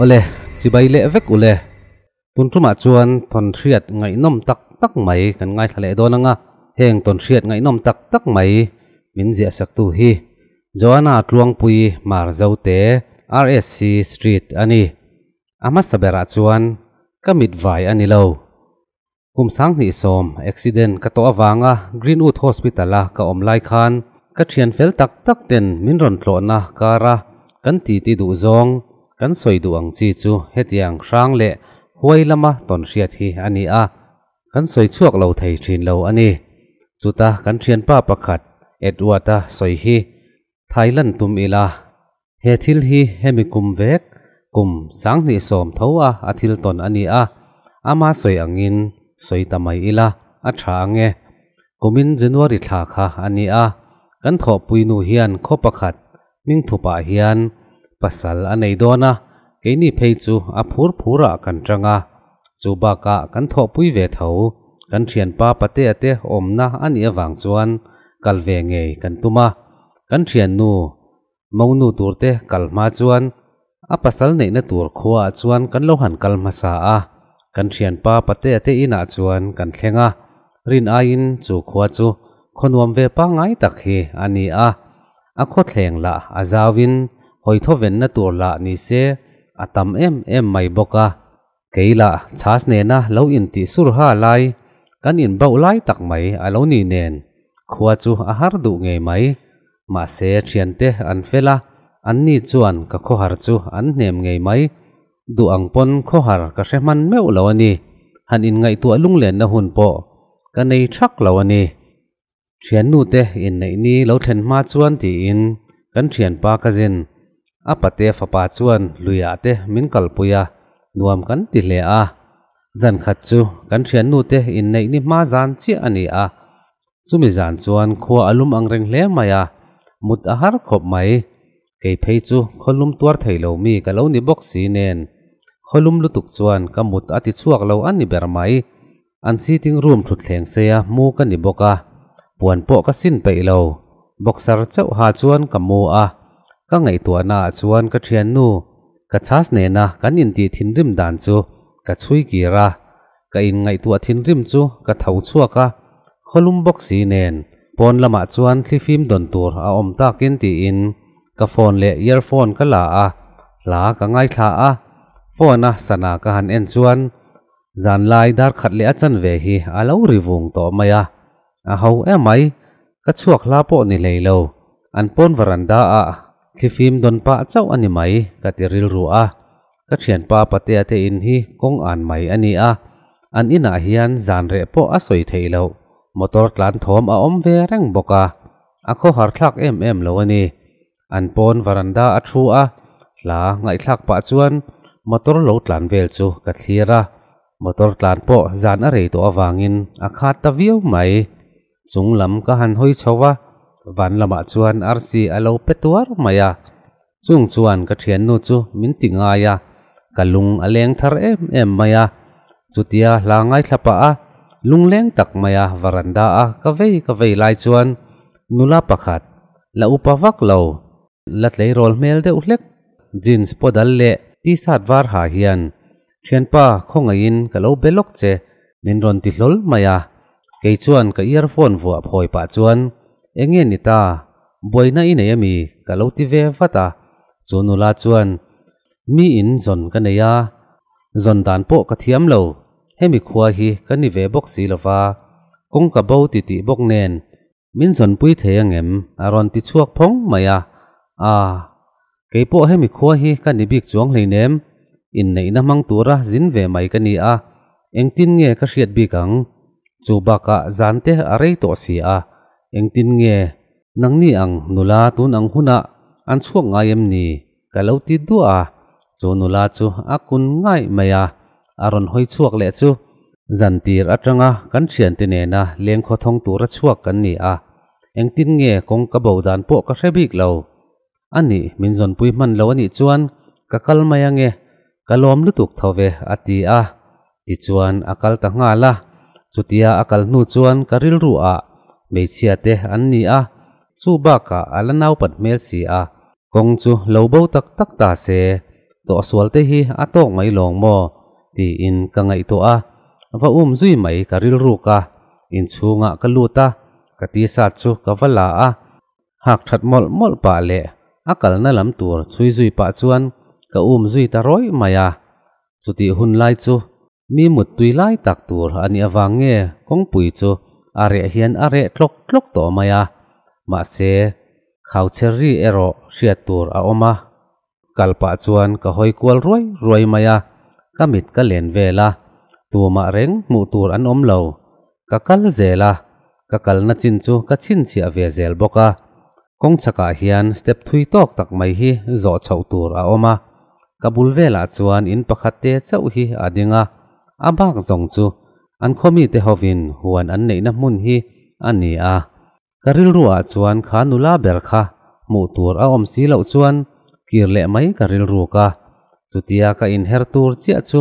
Awle, chibai leh vek ule. Tun tumah chuan tawnhriat ngaihnawm tak tak mai kan ngaithla leh dawn anga, heng tawnhriat ngaihnawm tak tak mai min ziahsaktu hi Joanna Tluangpui Marzote RSC Street a ni. A hmasa berah chuan ka mit vai a ni lo. Kum 2010 accident ka tawh avanga Greenwood Hospital a ka awm lai khan ka thian fel tak tak ten min rawn tlawhna kara kan titi duh zawng kan sawi duh ang chi chu hetiang hrang leh huai lama tawn hriat hi a ni a, kan sawi chhuak lo thei thin lo a ni. Chuta kan thianpa pakhat Edward-a sawi hi Thailand tum ila, he thil hi hemi kum vek kum 2010 tho a a thil tawn a ni a, ama sawi angin sawi ta mai ila a tha ange. Kumin January thla kha a ni a, kan thawhpui nu hian khaw pakhat hming thupah hian pasal a nei dawn a, keini phei chu a phur phurah kan tang a, chu bakah kan thawhpui ve tho kan thianpa Patea te awmna a nih avang chuan kal ve ngei kan tum a, kan thiannu monu turte kal hma chuan a pasal neihna tur khuaah chuan kan lo han kal hmasa a, kan thianpa Patea te inah chuan kan thleng a, rin aiin chu khua chu khaw nuam ve pangngai tak hi a ni a, a khawthleng lah a zauin hawi thawvenna tur lah ni se a tam em em mai bawk a. Kei lah chhas nena lo intih sur ha lai kan inbauh lai tak mai a lo ni nen khua chu a har duh ngei mai. Mahse thiante an fel a, anni chuan ka khawhar chu an hnem ngei mai. Duh ang pawn khawhar ka hre hman meuh lo a ni. Han inngaihtuah lunglenna hun pawh ka nei thak lo a ni. Thiannu te inneih ni lo thlen hma chuan tiin kan thianpa ka zin. A pate fapa chuan luiah te min kalpui a, nuam kan ti hle a. Zan khat chu kan thiannu te inneih ni hma zan chiah a ni a. Chumi zan chuan khua a lum ang reng hle mai a, mut a har khawp mai. Kei phei chu khaw lum tuar thei lo mi ka lo ni bawk si nen, khaw lum lutuk chuan ka mut a ti chhuak lo a ni ber mai. An sitting room thutthleng seia mu ka ni bawk a, puan pawh ka sin peih lo. Boxer chauh ha chuan ka mu a, ka ngaihtuahnaah chuan ka thiannu ka chhas nena kan intih thinrim dan chu ka chhui kir a, ka inngaihtuah thinrim chu ka tho chhuak a, khawlum bawk si nen pawn lamah chuan thlifim dawn tur a awm takin tiin ka phone leh earphone ka la a, hla ka ngaithla a, phone a sana ka han en chuan Zanlai dar khat leh a chanve hi a lo ri vung tawh mai a, a ho emai, ka chhuak hla pawh ni hlei lo, an pawn varanda ah thlifim dawn pah chauh a ni mai ka ti rilru a, ka thianpa Patea te in hi kawng an mai a ni a, an inah hian zan reh pawh a sawi theih loh, motor tlan thawm a awm ve reng bawk a, a khawhar thlak em em lo a ni. An pawn varanda a thu a, hla ngaihthlak pah chuan motor lo tlan vel chu ka thlir a, motor tlan pawh zan a rei tawh avangin a khat ta viau mai. Chung lam ka han hawi chho a, van lamah chuan arsi a lo pe tuar mai a, chung chuan ka thiannu chu min ti ngai a, ka lung a leng thar em em mai a, chutia hla ngaithla pah a, lungleng tak mai a varanda a ka vei ka vei lai chuan nula pakhat La upa vak lo, la tleirawl hmel deuh hlek, jeans pawh dal leh t-shirt var ha hian, Thianpa, khawngaihin ka lo be lawk che, min rawn ti hlawl mai a. Kei chuan ka earphone vuah phawi pah chuan, Enge ni ta, buaina i nei ami? ka lo ti ve vat a. Chu nula chuan, Mi in zawn ka nei a, zawn dan pawh ka thiam lo, hemi khua hi ka ni ve bawk si lova, kawngka bo titih bawk nen, Min zawnpui thei angem? A rawn ti chhuak phawng mai a. Aah. Kei pawh hemi khua hi ka ni bik chuang hleinem. Inneihna hmang tura zin ve mai ka ni a, engtin nge ka hriat bik ang? Chu bakah zan te a rei tawh si a, engtin nge nangni ang nula tun ang hunah an chhuak ngai em ni? Ka lo ti duah a, chu nula chu a kun ngaih mai a, a rawn hawi chhuak leh chu zan tir atanga kan thiante nena lengkhaw thawng tura chhuak kan ni a, engtin nge kawng ka bo dan pawh ka hre bik lo. A nih, min zawnpui hman lo a nih chuan ka kal mai ange, ka lawm lutuk tho ve a ti a, tichuan a kal ta nghal a, chutia a kal hnu chuan ka rilru ah hmeichhia te an ni a, chu bakah a la naupat hmel si a, Kawng chu lo bo tak tak ta se, Tawhsual te hi a tawk mai lawng maw? Tiin ka ngaihtuah a, va um zui mai ka rilruk a, inchhungah ka lut a, ka t-shirt chu ka va la a, hak that mawlh mawlh pah leh a kalna lam tur chhui zui pah chuan ka um zui ta rawih mai a. Chutih hun lai chu mi muttui lai tak tur a nih avang nge kawngpui chu a reh hian a reh tlawk tlawk tawh mai a, mahse khau cherry erawh hriat tur a awm a. Kal pah chuan ka hawi kual ruai ruai mai a, ka mit ka len vel a, tumah reng hmuh tur an awm lo. Ka kal zel a, ka kalna chin chu ka chhinchhiah ve zel bawk a. Kawng chhakah hian step thui tawk tak mai hi zawh chhoh tur a awm a, ka bul velah chuan in pakhat te chauh hi a ding a, a bak zawng chu an khawmite hovin huan an neihna hmun hi a ni a. Ka rilruah chuan kha nula ber kha hmuh tur a awm si loh chuan kir leh mai ka rilruk a, chutia ka inher tur chiah chu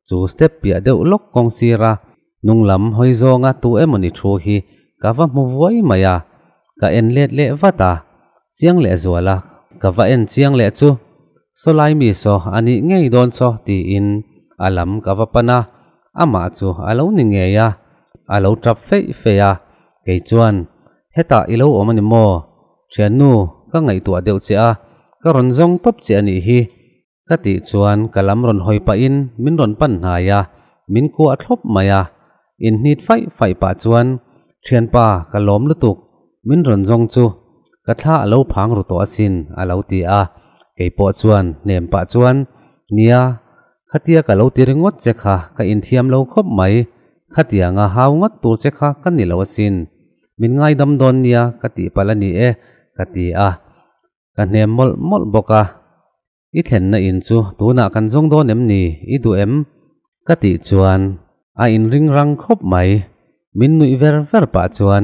chu step piah deuh lawk kawng sira hnung lam hawi zawnga tu emawni thu hi ka va hmu vuai mai a, ka en let leh vat a, chiang leh zuala ka va en chiang leh chu sawlai mi saw a nih ngei dawn saw tiin a lam ka va pan a, amah chu a lo ni ngei a, a lo tap feih feih a, kei chuan Hetah i lo awm a ni maw? Thiannu, ka ngaihtuah deuh che a, ka rawn zawng tawp che a nih hi. Ka tih chuan ka lam rawn hawi pahin min rawn pan hnai a, min kuah thlawp mai a. Inhnit faih faih pah chuan, Thianpa, ka lawm lutuk, min rawn zawng chu ka thla a lo phang ru tawh asin, a lo ti a. Kei pawh chuan hnem pah chuan, Nia, khatia ka lo ti ringawt che kha ka inthiam lo khawp mai, khatianga hau ngawt tur che kha ka ni lo asin. Min ngaidam dawn nia ka tih palh a ni e, ka ti a. Ka hnem mawlh mawlh bawk a. I thlenna in chu tunah kan zawng dawn em ni, i duh em? Ka tih chuan a inring rang khawp mai. Min nuih ver ver pah chuan,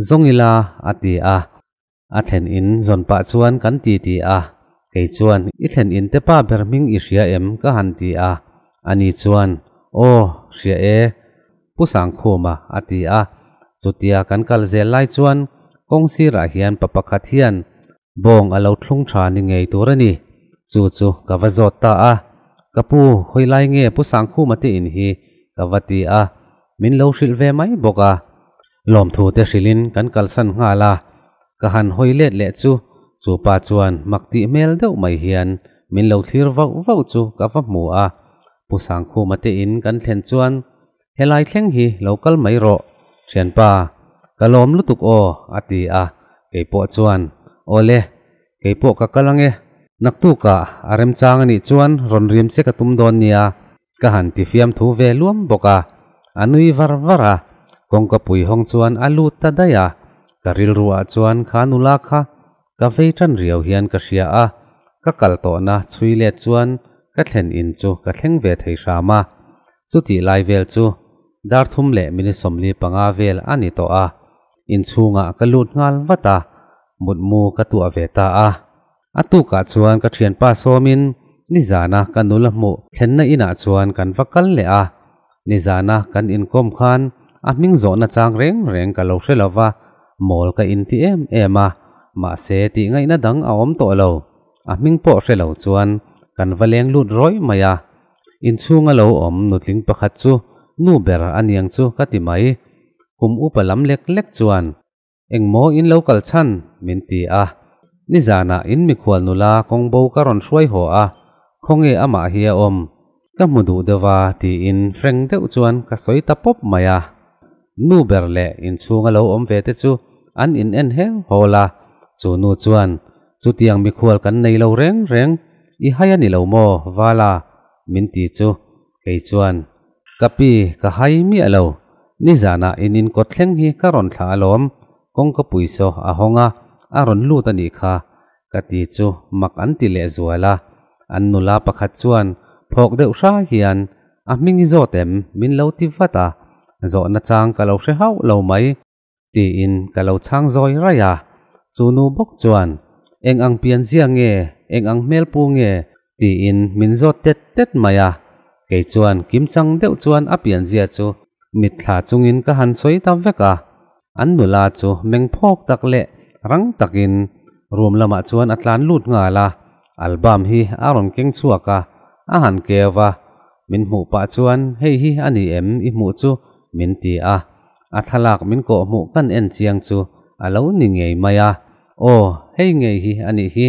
Zawng ila, a ti a. A thlen in zawn pah chuan kan ti ti a. Kei chuan, I thlen in te pa ber hming i hria em? ka han ti a. Ani chuan, Aw, hria e. Pu Sangkhuma, a ti a. Chutia kan kal zel lai chuan kawng sirah hian pa pakhat hian bawng a lo thlung tha ni ngei tur a ni. Chu chu ka va zawt ta a. Ka pu, khawi lai nge Pu Sangkhuma te in hi? ka va ti a. Min lo hrilh ve mai bawk a. Lawmthu te hrilhin kan kalsan nghal a. Ka han hawi let leh chu chu pa chuan mak tih hmel deuh mai hian min lo thlir vauh vauh chu ka va hmu a. Pu Sangkhuma te in kan thlen chuan Helai thleng hi lo kal mai rawh, thianpa, ka lawm lutuk aw, a ti a, keipawh chuan, Awle, keipawh ka kal ange, naktukah a remchang a nih chuan rawn rim che ka tum dawn nia, ka han ti fiamthu ve luam bawk a, a nui var var a, kawngka pui hawng chuan a lut ta daih a, ka rilruah chuan kha nula kha ka vei tan riau hian ka hria a, ka kal tawhna chhui let chuan ka thlen in chu ka thleng ve thei hram a, chutih lai vel chu dar thum leh minute 45 vel a ni tawh a, inchhungah ka lut nghal vat a, mutmu ka tuah ve ta a. A tukah chuan ka thianpa sawmin nizana ka nula hmuh thlenna inah chuan kan va kal leh a, nizana kan inkawm khan a hming zawhna chang reng reng ka lo hre lo va, mawl ka inti em em a, mahse tih ngaihna dang a awm tawh lo, a hming pawh hre lo chuan kan va leng lut rawih mai a. Inchhunga lo awm nutling pakhat chu nu ber a niang chu ka ti mai, kum upa lam lek lek chuan Engmaw in lo kal chhan? min ti a. Nizanah in mikhual nula kawngbo ka rawn hruai haw a, khawnge amah hi a awm? Ka hmu duh deuh a tiin frank deuh chuan ka sawi ta pawp mai a. Nu ber leh inchhunga lo awm ve te chu an in en hel hawl a, chu nu chuan, Chutiang mikhual kan nei lo reng reng, i hai a ni lo maw, Vala? min ti chu kei chuan, Ka pi, ka hai miah lo. Nizanah in inkawt thleng hi ka rawn thlah alawm, kawngka puisaw a hawng a, a rawn lut a nih kha, ka ti chu mak an ti leh zual a. An nula pakhat chuan phawk deuh hra hian, A hming i zawt em? min lo ti vat a, zawhna chang ka lo hre hauh lo mai. Tiin ka lo chhang zawi raih a, chu nu bawk chuan, Eng ang pian zia nge, eng ang hmel pu nge? tiin min zawt tet tet mai a, kei chuan kimchang deuh chuan a pian zia chu mitthla chungin ka han sawi ta vek a, an nula chu meng phawk tak leh rang takin room lamah chuan a tlan lut nghal a. Album hi a rawn keng chhuak a, a han keu va, min hmuh pah chuan hei hi a ni em i hmuh chu min ti a, a thlalak min kawh hmuh kan en chiang chu a lo ni ngei mai a, aw hei ngei hi a nih hi,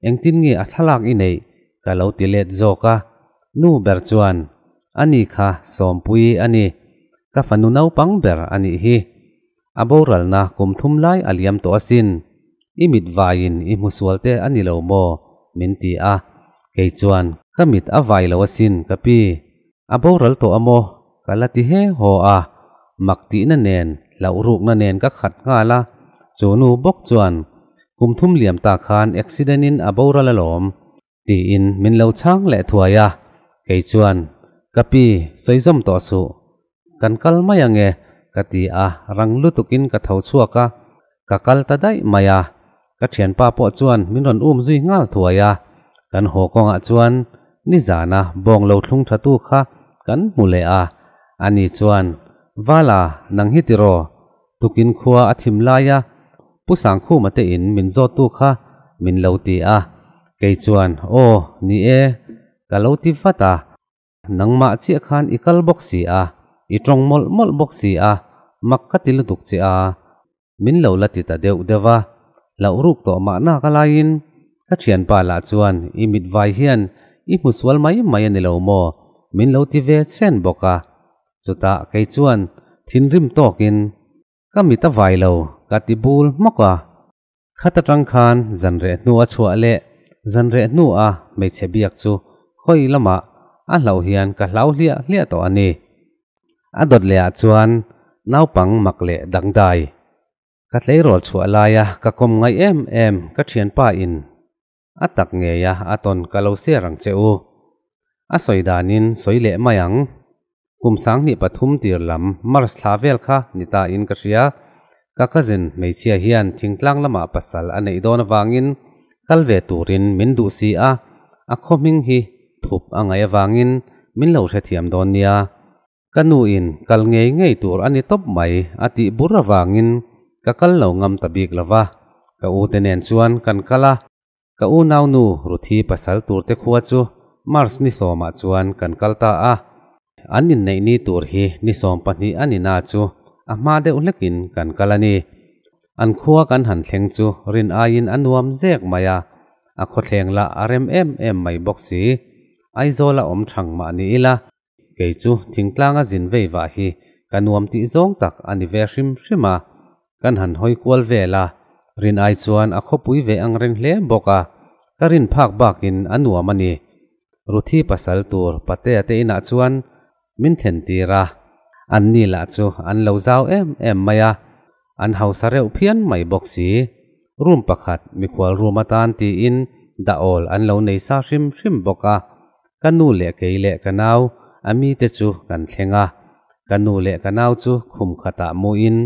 engtin nge a thlalak i neih ka lo ti let zawk a, nu ber chuan a ni kha Sawmpuii a ni, ka fanu naupang ber a nih hi. A boralna kum thum lai a liam tawh asin. I mit vaiin i hmu sual te a ni lo maw? min ti a. Kei chuan, Ka mit a vai lo asin ka pi. A boral tawh a maw? ka la ti he haw a. Mak tihna nen, hlauh rukna nen ka khat nghal a. Chu nu bawk chuan, Kum thum liam ta khan accident in a boral alawm. Tiin min lo chhang leh thuai a. Kei chuan, Ka pi, sawi zawm tawh suh. Kan kal mai ange, ka ti a, rang lutukin ka tho chhuak a, ka kal ta daih mai a. Ka thianpa pawh chuan min rawn um zui nghal thuai a. Kan haw kawngah chuan nizana bawng lo thlung tha tu kha kan hmu leh a. Ani chuan, Vala, nang hi tiraw? Tukin khua a thim lai a, Pu Sangkhuma te in min zawt tu kha min lo ti a. Kei chuan, Aw, ni e, ka lo ti vat a. Nangmah chiah khan i kal bawk si a, i tawng mawlh mawlh bawk si a, mak ka ti lutuk che a, min lo la ti ta deuh deuh a, hlauh ruk tawh mahna ka laiin ka thianpa lah chuan i mit vai hian i hmu sual mai mai a ni lo maw min lo ti ve chhen bawk a, chutah kei chuan thinrim tawkin ka mit a vai lo ka ti bul hmawk a. Khat atang khan zan reh hnu a chhuah leh zan reh hnu a hmeichhe biak chu khawi lamah a hlauh hian ka hlau hliah hliah tawh a ni. A dawt leh ah chuan naupang mak leh dangdai. Ka tleirawl chhuah laia ka kawm ngaih em em ka thianpa in a tak ngei a a tawn ka lo share ang che u. A sawi danin sawi leh mai ang. Kum 2003 tir lam March thla vel kha ni ta in ka hria. Ka cousin hmeichhia hian thingtlang lamah pasal a neih dawn avangin kal ve turin min duh si a, a khaw hming hi thup a ngaih avangin min lo hrethiam dawn nia. Ka nu in kal ngei ngei tur a ni tawp mai a tih bur avangin ka kal lo ngam ta bik lo va, ka u te nen chuan kan kal a. Ka unaunu Ruthi pasal tur te khua chu March ni sawmah chuan kan kal ta a. An inneih ni tur hi ni 12 a ni na chu a hma deuh hlekin kan kal a ni. An khua kan han thleng chu rin aiin a nuam zek mai a, a khawthleng lah a rem em em mai bawk si. Aizawla awm thang mah ni ila, kei chu thingtlanga zin vei vah hi ka nuam tih zawng tak a ni ve hrim hrim a. Kan han hawi kual vel a, rin ai chuan a khawpui ve ang reng hle bawk a, ka rin phak bakin a nuam a ni. Ruthi pasal tur Patea te inah chuan min thlen tir a, anni lah chu an lo zau em em mai a, an hausa reuh phian mai bawk si. Room pakhat mikhual room atan tiin dah awl an lo nei sa hrim hrim bawk a, ka nu leh kei leh ka nau a mite chu kan thleng a, ka nu leh ka nau chu khum khatah muin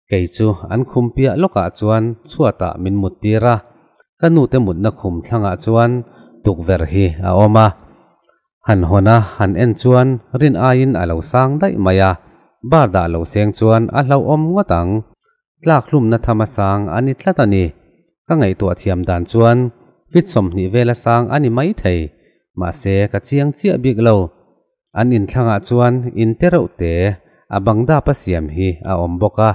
Kei chu an khum piah lawkah chuan chhuatah min mut tir a, ka nute mutna khum thlangah chuan tukverh hi a awm a. Han hawn a han en chuan rin aiin a lo sang daih mai a, bar dah lo seng chuan a hlauhawm ngawt ang. Tlak hlumna tham a sang a ni tlat a ni. Ka ngaihtuah thiam dan chuan fit 20 vela sang a ni maithei, mahse ka chiang chiah bik lo. An inthlangah chuan in te reuh te a bang dap a siam hi a awm bawk a,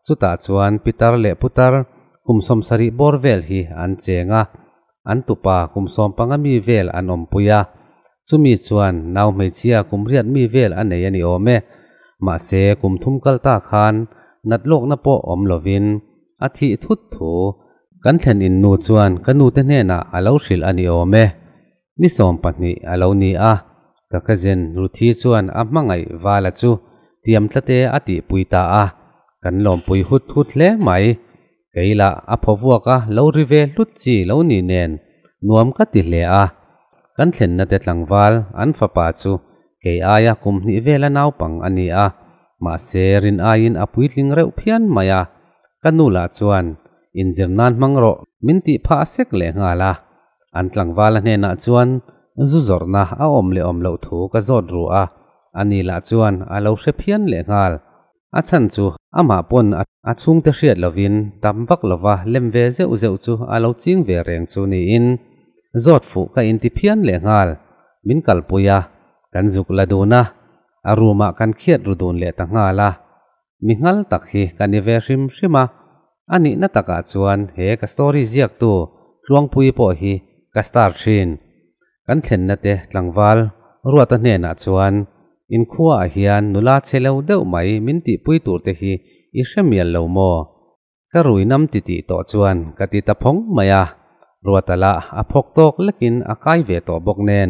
chutah chuan pitar leh putar kum 70 bawr vel hi an cheng a, an tupa kum 15 mi vel an awmpui a, chumi chuan nau hmeichhia kum 8 mi vel a nei a ni awm e. Mahse kum thum kal ta khan nat lawkna pawh awm lovin a thih thut thu kan thlen in nu chuan ka nute hnenah a lo hrilh a ni awm e. Ni 12 a lo ni a, ka cousin Ruthi chuan a hmangaih Vala chu tiam tlate a tihpui ta a, kan lawmpui hut hut hle mai. Kei lah a phaw vuak a lo ri ve hlut chi lo ni nen nuam ka ti hle a. Kan thlenna te tlangval an fapa chu kei aia kum hnih vela naupang a ni a, mahse rin aiin a puitling reuh phian mai a. Ka nu lah chuan inzir nan hmang rawh min tih phah sek leh nghal a. An tlangvala hnenah chuan zu zawrhna a awm leh awm loh thu ka zawt ru a, ani lah chuan a lo hre phian leh nghal. A chhan chu amah pawn a chhungte hriat lovin tam vak lova lem ve zeuh zeuh chu a lo ching ve reng chu niin. Zawt fuh ka inti phian lehnghal. Min kalpui a, kan zuk la dun a, a room ah kan khiat ru dun leh ta nghal a. Mi nghal tak hi ka ni ve hrim hrim a, a nihna takah chuan he ka story ziaktu Tluangpuii pawh hi ka star thin. Kan thlenna te tlangval Ruata hnenah chuan Inkhua ah hian nula chhe lo deuh mai min tihpui tur te hi i hre mial lo maw? Ka rui nam ti tih tawh chuan ka ti ta phawng mai a, Ruata lah a phawk tawk lekin a kai ve tawh bawk nen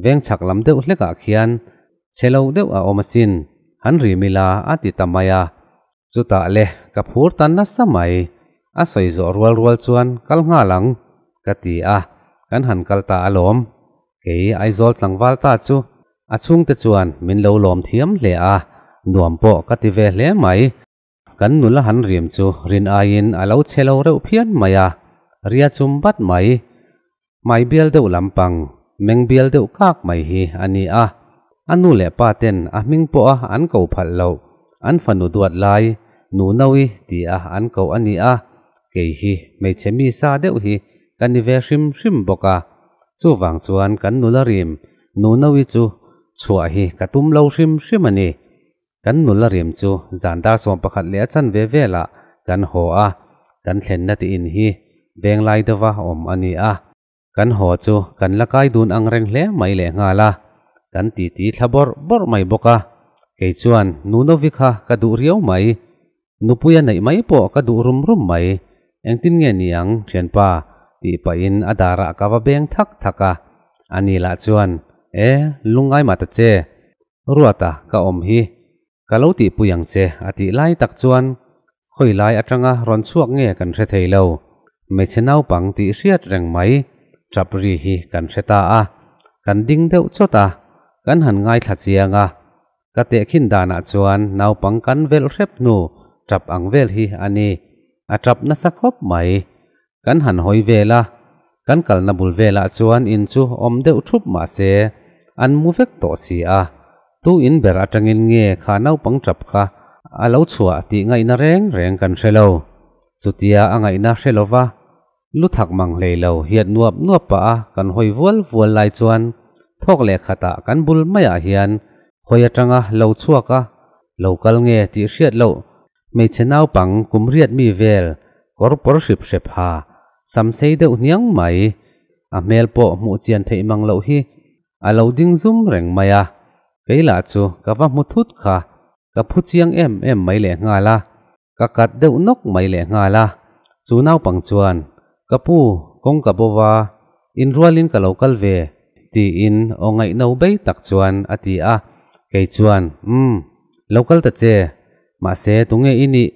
veng chhak lam deuh hlekah khian chhe lo deuh a awm asin, han rim ila a ti ta mai a. Chutah le ka phur ta nasa mai, a sawi zawh rual rual chuan kal nghal ang ka ti a, kan han kal ta alawm. Kei Aizawl tlangval ta chu a chhungte chuan min lo lawm thiam hle a, nuam pawh ka ti ve hle mai. Kan nula han rim chu rin aiin a lo chhe lo reuh phian mai a, ria chum bat mai. Hmai bial deuh lampang, meng bial deuh kak mai hi a ni a. A nu leh pa ten a hming pawh a an ko phalh loh, an fanu duat lai, nu Naui ti a an koh a ni a. Kei hi hmeichhe mi sa deuh hi ka ni ve hrim hrim bawk a. Chuvang chuan kan nula rim nu Naui chu chhuah hi ka tum lo hrim hrim a ni. Kan nula rim chu zan dar 11 leh a chanve velah kan haw a, kan thlenna ti in hi venglai deuha awm a ni a. Kan haw chu kan la kai dun ang reng hle mai lehnghal a, kan titi thla bawrh bawrh mai bawk a. Kei chuan nu Novi kha ka duh riau mai, nupuia neih mai pawh ka duh rum rum mai, engtin nge ni ang thianpa tih pahin a darah ka va beng thak thak a. Ani lah chuan, E, lungngai mah ta che, Ruata ka awm hi ka lo tihpui ang che a tih lai tak chuan khawi lai atanga rawn chhuak nge kan hre thei lo. Hmeichhe naupang tih hriat reng mai tap ri hi kan hre ta a, kan ding deuh chawt a, kan han ngaithla chiang a. Ka tehkhin danah chuan naupang kan velh hrep hnu tap ang vel hi a ni. A tap nasa khawp mai. Kan han hawi vel a, kan kalna bul velah chuan in chu awm deuh thup mah se an mu vek tawh si a, tu in ber atangin nge kha naupang tap kha a lo chhuah tih ngaihna reng reng kan hre lo. Chutia a ngaihna hre lova lu thak mang hlei lo hiat nuap nuap pah a kan hawi vual vual lai chuan thawk leh khatah kan bul maiah hian khawi atanga lo chhuak a lo kal nge tih hriat loh Hmeichhe naupang kum riat mi vel kawr pawr hrip hrep ha, sam sei deuh hniang mai, a hmel pawh hmuh chian theih mang loh hi a lo ding zum reng mai a. Kei lah chu ka va hmu thut kha, ka phu chiang em em mai lehnghal a, ka kat deuh nawk mai lehnghal a. Chu naupang chuan, Ka pu, kawng ka bo va, inrualin ka lo kal ve, tiin aw ngaihno bei tak chuan a ti a. Kei chuan, Umm, lo kal ta che, Mahse, tunge i nih?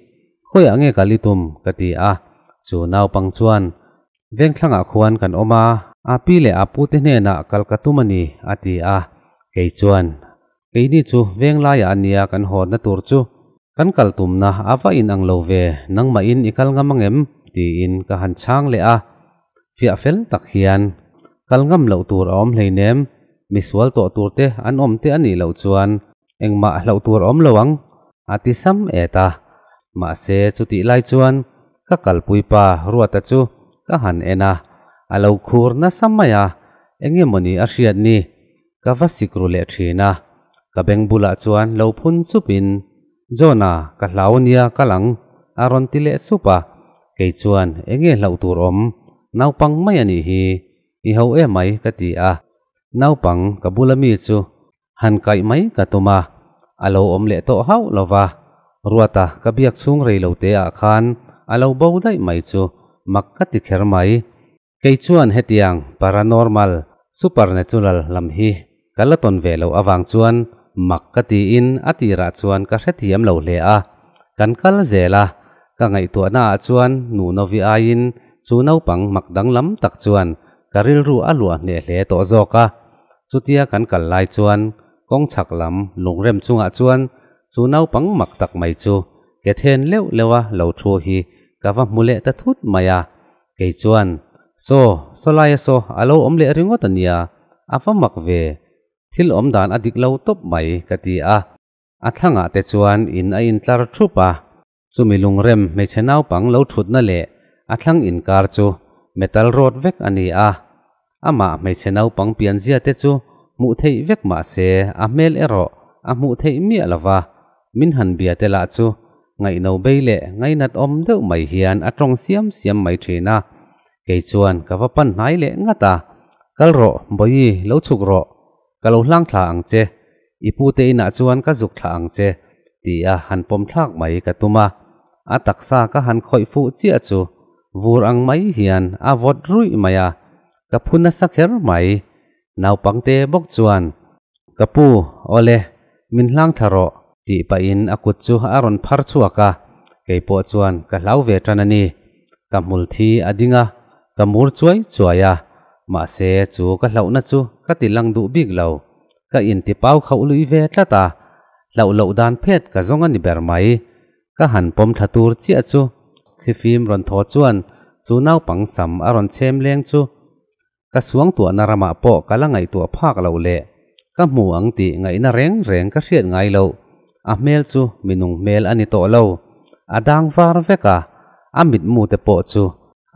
Khawiah nge kal i tum? ka ti a. Chu naupang chuan, Vengthlangah khuan kan awm a, a pi leh a pute hnenah kal ka tum a ni, a ti a. Kei chuan, Keini chu venglaiah a nia kan hawtna tur chu. Kan kal tumna a va inang lo ve, nangmahin i kal ngam angem? tiin ka han chhang leh a. Fiah fel tak hian, Kal ngam loh tur a awm hleinem, misual tawh tur te an awm te a nih loh chuan Engmah hlauh tur a awm lo ang, a ti sam et a. Mahse chutih lai chuan ka kalpui pa Ruata chu ka han en a, a lo khur nasa mai a, eng emawni a hriat ni, ka va sik ru leh thin a. Ka beng bulah chuan lo phun supin, John-a, ka hlau ania kal ang, a rawn ti leh sup a. Kei chuan eng nge hlauh tur awm, naupang mai a nih hi, i ho emai ka ti a. Naupang ka bula mi chu Han kaih mai ka tum a, a lo awm leh tawh hauh lo va. Ruata ka biak chhung rei lo te ah khan a lo bo daih mai chu mak ka ti kher mai. Kei chuan hetiang paranormal, supernatural lam hi ka la tawn ve loh avang chuan mak ka tiin a tirah chuan ka hrethiam lo hle a. Kan kal zel a, ka ngaihtuahna ah chuan nu Novi aiin chu naupang mak danglam tak chuan ka rilru a luah hneh hle tawh zawk a. Chutia kan kal lai chuan kawng chhak lam lungrem chungah chuan chu naupang mak tak mai chu ke then leuh leuha lo thu hi ka va hmu leh ta thut mai a. Kei chuan, Saw, saw laia saw a lo awm leh ringawt a nia, a va mak ve, thil awm dan a dik lo tawp mai ka ti a. A thlangah te chuan in a intlar thup a, chumi lungrem hmeichhe naupang lo thutna leh a thlang inkar chu metal rod vek a ni a. Amah hmeichhe naupang pianzia te chu hmuh theih vek mah se a hmel erawh a hmuh theih miah lo va, min han bia te lah chu ngaihno bei leh ngainat awm deuh mai hian a tawng siam siam mai thin a. Kei chuan ka va pan hnai leh ngat a, Kal rawh, Bawihi, lo chhuk rawh, ka lo hlang thla ang che, i pute inah chuan ka zuk thla ang che, tia han pawm thlak mai ka tum a. A taksa ka han khawih fuh chiah chu vur ang mai hian a vawt ruih mai a, ka phu nasa kher mai. Naupangte bawk chuan, Ka pu, awle, min hlang thla rawh, tih pahin a kut chu a rawn phar chhuak a, kei pawh chuan ka hlau ve tan a ni. Ka hmul thi a ding a, ka mur chuai chuai a, mahse chu ka hlauhna chu ka ti lang duh bik lo. Ka inti pau khauh lui ve tlat a, hlauh loh dan phet ka zawng a ni ber mai. Ka han pawm thla tur chiah chu thlifim rawn thaw chuan chu naupang sam a rawn chhem leng chu ka suangtuahna ramah pawh ka la ngaihtuah phak loh leh ka hmu ang tih ngaihna reng reng ka hriat ngai loh. A hmel chu minung hmel a ni tawh lo, a dang var vek a, a mitmu te pawh chu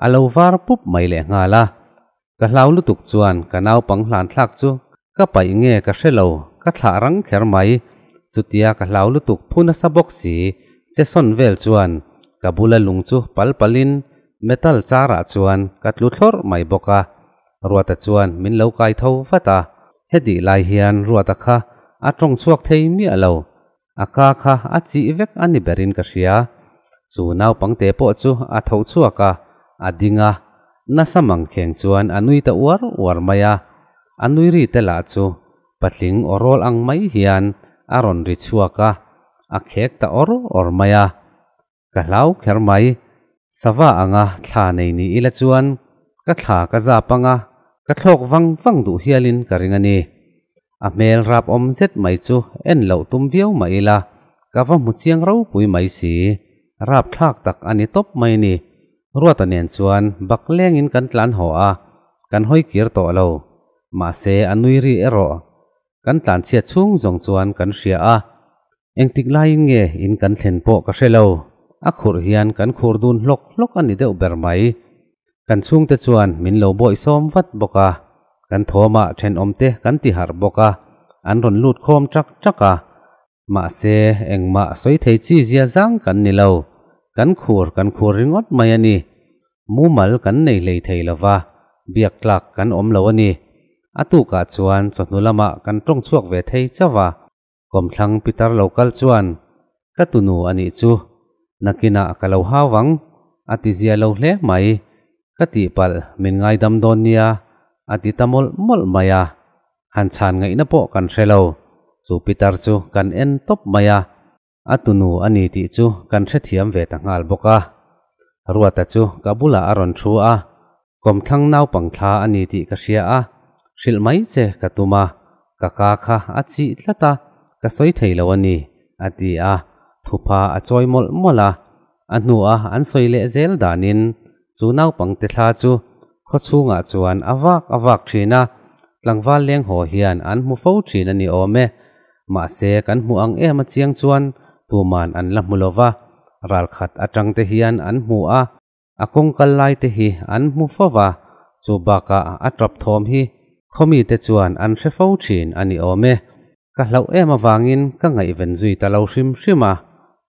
a lo var pup mai lehnghal a. Ka hlau lutuk chuan ka naupang hlan thlak chu ka paih nge ka hre lo, ka thlah rang kher mai. Chutia ka hlau lutuk phu nasa bawk si, che sawn vel chuan ka bula lung chu pal palin metal char ah chuan ka tlu thlawrh mai bawk a. Ruata chuan min lo kai tho vat a, hetih lai hian Ruata kha a tawng chhuak thei miah lo, a ka kha a chih vek a ni berin ka hria. Chu naupangte pawh chu a tho chhuak a, a ding a, nasa mangkheng chuan a nui ta uar uar mai a, a nui ri te lah chu patling aw rawl ang mai hian a rawn ri chhuak a, a khek ta awr awr mai a. Ka hlau kher mai. Sava anga thla nei ni ila chuan ka thla ka zap anga ka thlawk vang vang duh hialin ka ring a ni. A hmel rap awm zet mai chu en loh tum viau mah ila ka va hmu chiang ropui mai si. Rap thlak tak a ni tawp mai ni. Ruata nen chuan bak lengin kan tlan haw a, kan hawi kir tawh lo. Mahse a nui ri erawh kan tlan chhiat chhung zawng chuan kan hria a. Engtik laiin nge in kan thlen pawh ka hre lo. A khurh hian kan khur dun hlawk hlawk a ni deuh ber mai. Kan chhungte chuan min lo bawihsawm vat bawk a, kan thawmah thenawmte kan ti harh bawk a, an rawn lut khawm ṭak ṭak a. Mahse, engmah sawi thei chi zia zang kan ni lo. Kan khur kan khur ringawt mai a ni. Mumal kan nei hlei thei lo va, biak tlak kan awm lo a ni. A tukah chuan chawhnu lamah kan tawng chhuak ve thei chauh a. Kawmthlang pitar lo kal chuan, Ka tunu a nih chu, nakinah ka lo hau ang, a ti zia lo hle mai. Ka tihpalh min ngaidam dawn nia, a ti ta mawlh mawlh mai a. Han chhan ngaihna pawh kan hre lo. Chu pitar chu kan en tawp mai a. A tunu a ni tih chu kan hrethiam ve ta nghal bawk a. Ruata chu ka bulah a rawn thu a, kawmthlang naupang thla a ni tih ka hria a, hrilh mai che ka tum a, ka ka kha a chih tlat a, ka sawi thei lo a ni, a ti a, thupha a chawi mawlh mawlh a. A hnua an sawi leh zel danin chu naupang te thla chu khawchhungah chuan a vak a vak thin a, tlangval leng haw hian an hmu fo thin a ni awm e. Mahse kan hmuh ang em a chiang chuan tuman an la hmu lo va, ralkhat atang te hian an hmu a, a kawng kal lai te hi an hmu fo va, chu bakah a tap thawm hi khawmi te chuan an hre fo thin a ni awm e. Ka hlauh em avangin ka ngaihven zui ta lo hrim hrim a,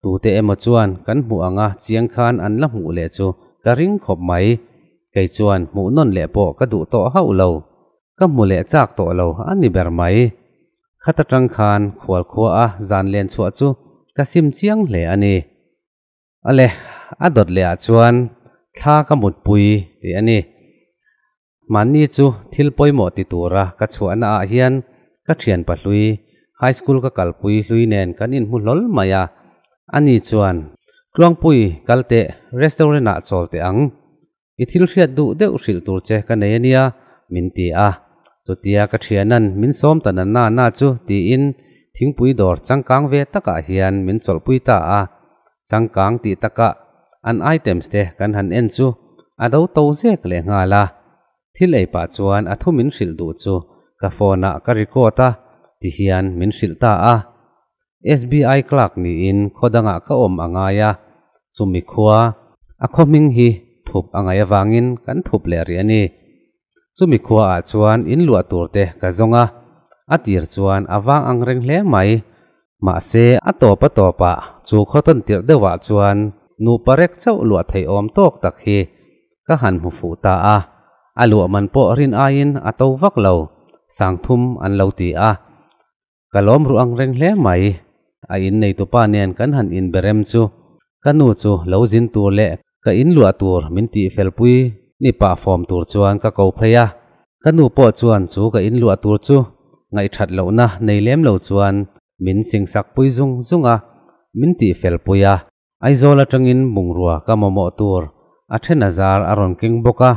tute emaw chuan kan hmuh anga chiang khan an la hmuh leh chu ka ring khawp mai. Kei chuan hmuh nawn leh pawh ka duh tawh hauh lo. Ka hmu leh chak tawh lo a ni ber mai. Khat atang khan khual khua a zan len chhuah chu ka sim chiang hle a ni. Ale, a dawt leh ah chuan thla ka mutpui tih a ni. Mahni chu thil pawimawh ti tura ka chhuahna ah hian ka thian pahlui, high school ka kalpui hlui nen kan inhmu hlawl mai a. Ani chuan, Tluangpui, kal teh, restaurant ah chawl teh ang. I thil hriat duh deuh hrilh tur che ka nei a nia, min ti a. Chutia ka thianan min sawm ta na na na chu tiin thingpui dawr changkang ve takah hian min chawlhpui ta a. Changkang tih takah an items te kan han en chu a do to zek leh nghal a. Thil ei pah chuan a thu min hrilh duh chu ka phone ah ka record a, ti hian min hrilh ta a. SBI clerk niin khaw dangah ka awm a ngai a, chumi khua a khaw hming hi thup a ngaih avangin kan thup leh rih a ni. Chumi khua ah chuan in luah tur te ka zawng a, a tir chuan a vang ang reng hle mai. Mahse a tawp a tawp ah chu khaw tawn tirh deuh ah chuan nupa rek chauh luah theih awm tawk tak hi ka han hmu fuh ta a, a luah man pawh rin aiin a to vak lo, sangthum an lo ti a. Ka lawm ruh ang reng hle mai. A in neitupa nen kan han inbe rem chu ka nu chu lo zin tur leh ka in luah tur min tih felpui ni pah fawm tur chuan ka ko phei a. Ka nu pawh chuan chu ka in luah tur chu ngaihthat lohna nei lem lo chuan min singsak pui zung zung a, min tih felpui a. Aizawl atangin bungrua ka mamawh tur a then a zar a rawn keng bawk a.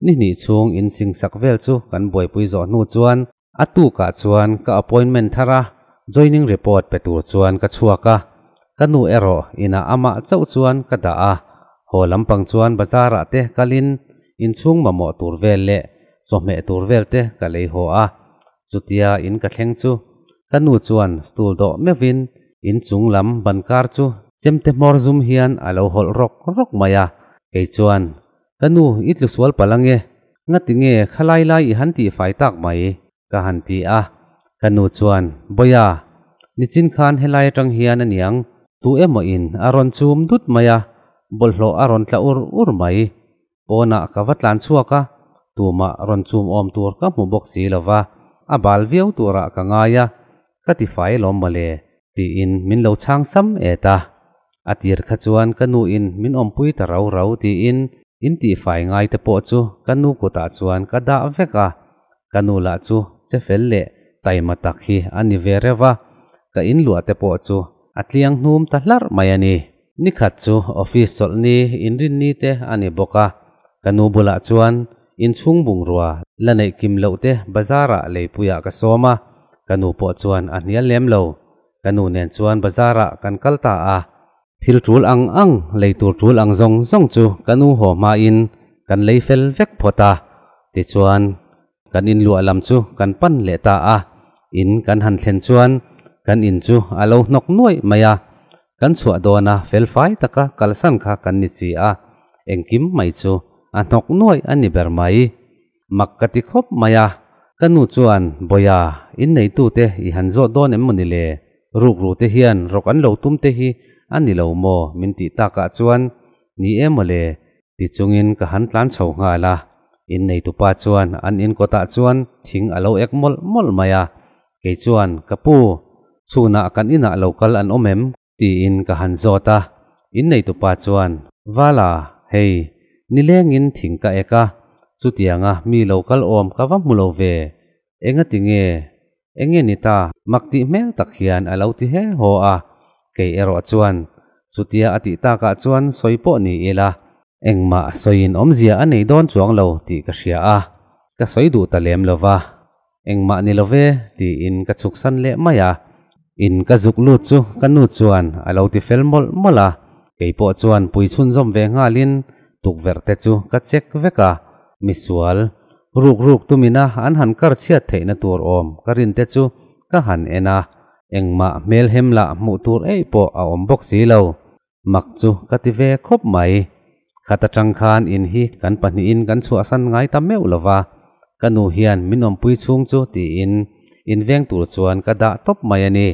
Ni hnih chhung in singsak vel chu kan buaipui zawh hnu chuan A tukah chuan ka appointment thar a, joining report pe tur chuan ka chhuak a, ka nu erawh inah amah chauh chuan ka dah a, haw lampang chuan bazar ah te kalin inchhung mamawh tur vel leh chawhmeh tur vel te ka lei haw a, chutia in ka thleng chu ka nu chuan stool dawh meuhin inchung lam ban kar chu chemte hmawr zum hian a lo hawlh rawk rawk mai a, kei chuan ka nu i tlu sual palh ange, Ngati nge khalai lai i han tih fai tak mai? ka han ti a. Ka nu chuan, Bawia, nichin khan helai atang hian aniang tu emaw in a rawn chum dut mai a, bawlhhlawh a rawn tla ur ur mai. Pawnah ka va tlan chhuak a, tumah rawn chum awm tur ka hmu bawk si lo va, a bal viau turah ka ngai a, ka ti fai lawm mawle, tiin min lo chhang sam et a. A tir kha chuan ka nu in min awmpui ta rau rau tiin In tihfai ngai te pawh chu ka nu kutah chuan ka dah vek a, ka nu lah chu che fel leh taima tak hi a ni ve reuh a, ka in luah te pawh chu a tliang hnum ta hlarh mai a ni. Nikhat chu office chawlh ni inrinni te a ni bawk a, ka nu bulah chuan inchhung bungrua la neih kim loh te bazar ah leipuiah ka sawm a, ka nu pawh chuan a hnial lem lo. Ka nu nen chuan bazar ah kan kal ta a. Thil tul ang ang, lei tur tul ang zawng zawng chu ka nu haw hmain kan lei fel vek phawt a. Tichuan, kan inluah lam chu kan pan leh ta a. In kan han thlen chuan kan in chu a lo hnawk nuaih mai a. Kan chhuah dawna fel fai taka kalsan kha kan ni si a, engkim mai chu a hnawk nuaih a ni ber mai. Mak ka ti khawp mai a, ka nu chuan, Bawia, inneitute i han zawt dawn em mawni le? Rukru te hian rawk an lo tum te hi a ni lo maw? min tih takah chuan, Ni e mawle, ti chungin ka han tlan chho nghal a. Inneitupa chuan an in kawtah chuan thing a lo ek mawlh mawlh mai a. Kei chuan, Ka pu, chhunah kan inah lo kal an awm em? Tiin ka han zawt a, inneitupa chuan, Vala, hei, nilengin thing ka ek a, chutianga mi lo kal awm ka va hmu lo ve, engati nge, enge ni ta? Mak tih hmel tak hian a lo ti he haw a, kei erawh chuan, chutia a tih takah chuan sawi pawh ni ila, engmah sawiin awmzia a nei dawn chuang lo tih ka hria a, ka sawi duh ta lem lo va. Engmah ni lo ve, tiin ka chhuksan leh mai a. In ka zuk lut chu ka nu chuan a lo ti fel mawlh mawlh a, kei pawh chuan pui chhunzawm ve nghalin tukverh te chu ka check vek a, misual, ruk ruk tumina an han kar chhiat theihna tur awm ka rin te chu ka han en a, engmah hmelhem lah hmuh tur eih pawh a awm bawk si lo. Mak chu ka ti ve khawp mai. Khat atang khan in hi kan pahnihin kan chhuahsan ngai ta meuh lo va, ka nu hian min awmpui chhung chu tiin in veng tur chuan ka dah tawp mai a ni.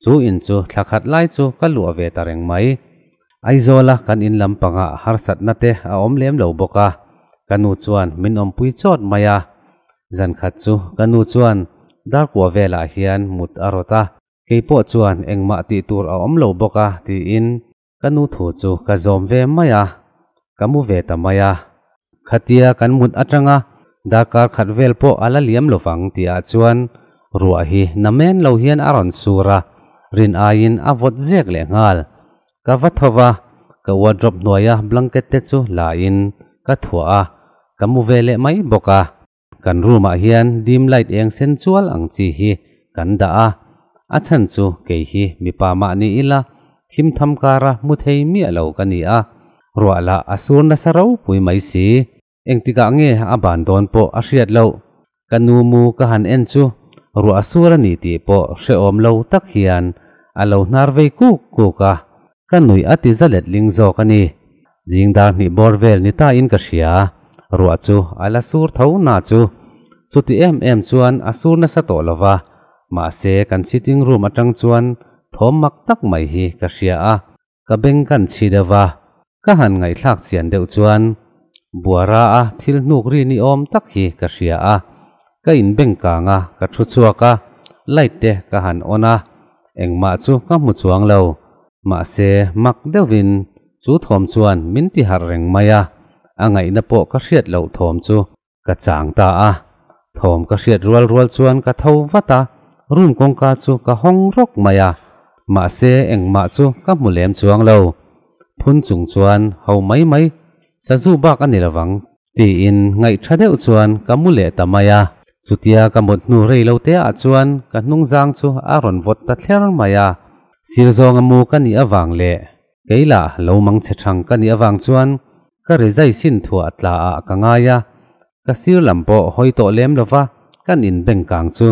Chu in chu thla khat lai chu ka luah ve ta reng mai. Aizawla kan in lampangah harsatna te a awm lem lo bawk a, ka nu chuan min awmpui chawt mai a. Zan khat chu ka nu chuan darkua velah hian mut a rawt a. Kei pawh chuan engmah tih tur a awm lo bawk a tiin ka nu thu chu ka zawm ve mai a, ka mu ve ta mai a. Khatia kan mut atanga darkar khat vel pawh a la liam lovang tihah chuan ruah hi namen lo hian a rawn sur a, rin aiin a vawt zek leh nghal. Ka va tho va, ka wardrobe hnuaia blanket te chu la in ka thuah a, ka mu ve leh mai bawk a. Kan room ah hian dim light eng sen chual ang chi hi kan dah a, a chhan chu kei hi mipa mah ni ila thim tham kara hmu thei miah lo ka ni a, ruah lah a sur nasa ropui mai si. Engtikah nge a ban dawn pawh a hriat loh. Ka nu mu ka han en chu ruah a sur a ni tih pawh hrehawm lo tak hian a lo hnar vei kuk kuk a, ka nuih a ti za letling zawk a ni. Zing dar hnih bawr vel ni ta in ka hria. Ruah chu a la sur tho na chu chuti em em chuan a sur nasa tawh lo va, mahse kan sitting room atang chuan thawm mak tak mai hi ka hria a, ka beng kan chhi deuh va, ka han ngaihthlak chian deuh chuan buara a thil hnuk ri ni awm tak hi ka hria a, ka inbeng kang a, ka thu chhuak a, light te ka han on a, engmah chu ka hmu chuang lo, mahse mak deuhin chu thawm chuan min ti harh reng mai a, a ngaihna pawh ka hriat loh thawm chu ka chang ta a, thawm ka hriat rual rual chuan ka tho vat a, room kawngka chu ka hawng rawk mai a, mahse engmah chu ka hmu lem chuang lo, phun chung chuan ho mai mai sazu bak a ni lovang tiin ngaih tha deuh chuan ka mu leh ta mai a, chutia ka mut hnu rei lo te ah chuan ka hnung zang chu a rawn vawt ta thler mai a, sir zawnga mu ka nih avang leh kei lah lo mang che thang ka nih avang chuan ka rizai sin thuah tla ah ka ngai a, ka sir lam pawh hawi tawh lem lova kan inbeng kang chu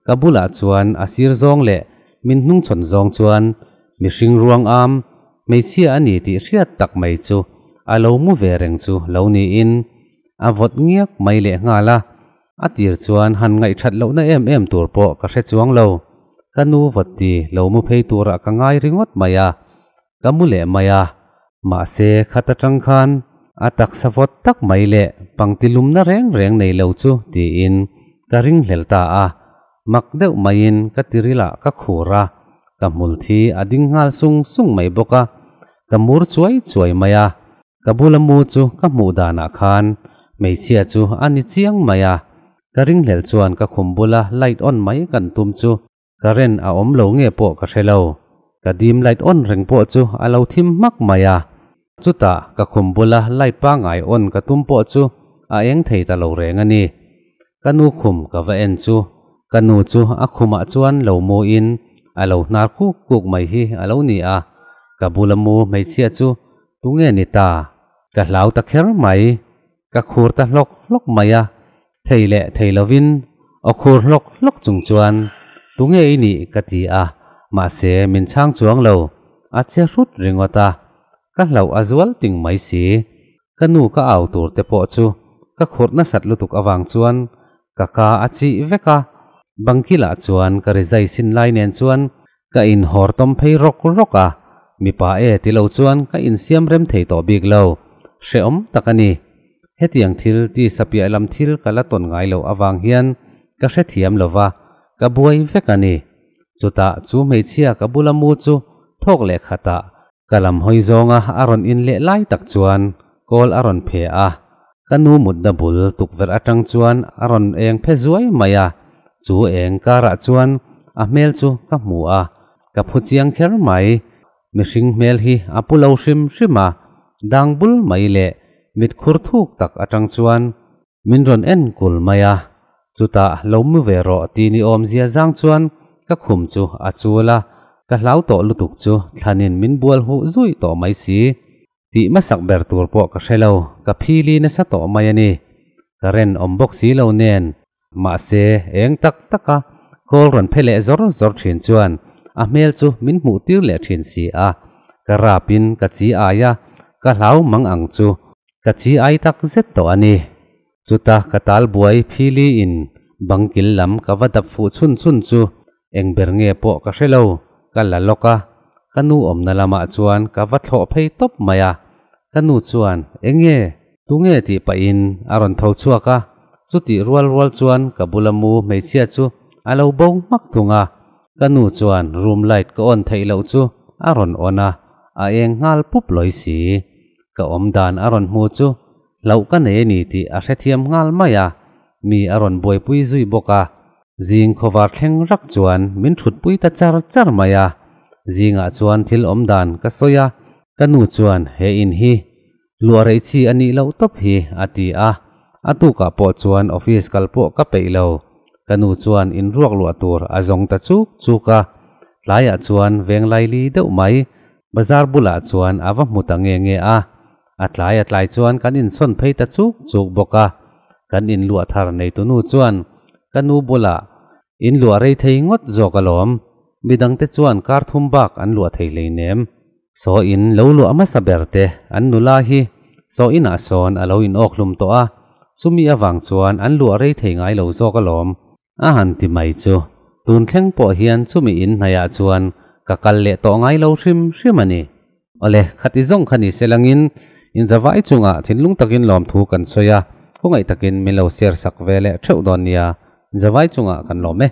ka bulah chuan a sir zawng leh min hnungchhawn zawng chuan mihring ruang am hmeichhia a ni tih hriat tak mai chu a lo mu ve reng chu lo niin a vawt ngiak mai leh nghal a, a tir chuan han ngaihthat lohna em em tur pawh ka hre chuang lo, ka nu vawt ti lo mu phei turah ka ngai ringawt mai a, ka mu leh mai a, mahse khat atang khan a taksa vawt tak mai leh pangti lumna reng reng nei lo chu tiin ka ringhlel ta a, mak deuh maiin ka tirilah ka khur a, ka hmul thi a ding nghal sung sung mai bawk a, ka mur chuai chuai mai a, ka bula mu chu ka hmuh danah khan hmeichhia chu a ni chiang mai a, ka ringhlel chuan ka khum bula light on mai kan tum chu current a awm lo nge pawh ka hre lo, ka dim light on reng pawh chu a lo thim hmak mai a, chutah ka khum bula light pangngai on ka tum pawh chu a eng thei ta lo reng a ni. Ka nu khum ka va en chu ka nu chu a khumah chuan lo mu in a lo hnar kuk kuk mai hi a lo ni a, ka bula mu hmeichhia chu tunge ni ta? Ka hlau ta kher mai, ka khur ta hlawk hlawk mai a, thei leh thei lovin aw khur hlawk hlawk chung chuan tunge i nih ka ti a, mahse min chhang chuang lo, a che hrut ringawt a, ka hlauh a zual ting mai si. Ka nu ka au tur te pawh chu ka khurh nasat lutuk avang chuan ka ka a chih vek a, bangkilah chuan ka rizai sin lai nen chuan ka inhawr tawm phei rawk rawk a, mipa e ti lo chuan ka insiam rem thei tawh bik lo, hrehawm tak a ni. Hetiang thil ti sapiah lam thil ka la tawn ngai loh avang hian ka hrethiam lo va, ka buai vek a ni. Chutah chu hmeichhia ka bula mu chu thawk leh khatah Ka lam hawi zawnga a rawn in leh lai tak chuan kawl a rawn phe a, ka nu mutna bul tukverh atang chuan a rawn eng phe zuai mai a, chu eng karah chuan a hmel chu ka hmu a, ka phu chiang kher mai. Mihring hmel hi a pu lo hrim hrim a, dang bul mai leh mit khur thuk tak atang chuan min rawn en kul mai a, chutah lo mu ve rawh ti ni awmzia zang chuan ka khum chu a chul a, ka hlau tawh lutuk chu thlanin min bual huh zui tawh mai si. Tih hmasak ber tur pawh ka hre lo, ka phili nasa tawh mai a ni. Current awm bawk si lo nen, mahse eng tak taka kawl rawn phe leh zawr zawr thin chuan a hmel chu min hmuh tir leh thin si a, ka rapin ka chi ai a, ka hlau mang ang chu ka chi ai tak zet tawh a ni. Chuta ka tal buai phili in bang kil lam ka va dap fuh chhun chhun chu eng ber nge pawh ka hre lo, ka la lawk a, ka nu awmna lamah chuan ka va thlawh phei tawp mai a, ka nu chuan eng nge, tunge tih pahin a rawn tho chhuak a, chutih rual rual chuan ka bula mu hmeichhia chu a lo bo hmak thung a, ka nu chuan room light ka on theih loh chu a rawn on a, a eng nghal pup lawi si. Ka awm dan a rawn hmu chu hlauh ka nei a ni tih a hrethiam nghal mai a, mi a rawn buaipui zui bawk a. Zing khawvar thleng rak chuan min thutpui ta char char mai a, zingah chuan thil awm dan ka sawi a, ka nu chuan he in hi luah rei chi a nih loh tawp hi a ti a, a tukah pawh chuan office kal pawh ka peih lo, ka nu chuan in ruak luah tur a zawng ta chuk chuk a, tlaiah chuan veng laili deuh mai Bazar bulah chuan a va hmu ta nge nge a, a tlai a tlai chuan kan insawn phei ta chuk chuk bawk a. Kan inluah thar neitunu chuan ka nu bulah inluah rei thei ngawt zawk alawm, midangte chuan kar thum bak an luah thei hleinem. Saw in lo luah hmasa ber te an nula hi saw inah sawn a lo inawk hlum tawh a, Chumi avang chuan an luah rei thei ngai lo zawk alawm. A han ti mai chu tun thleng pawh hian chumi in hnaiah chuan ka kal leh tawh ngai lo hrim hrim a ni. Awle, khati zawng kha ni se langin inzavai chungah thinlung takin lawmthu kan sawi a, khawngaih takin min lo share sak ve leh theuh dawn nia, inzavai chungah kan lawm e.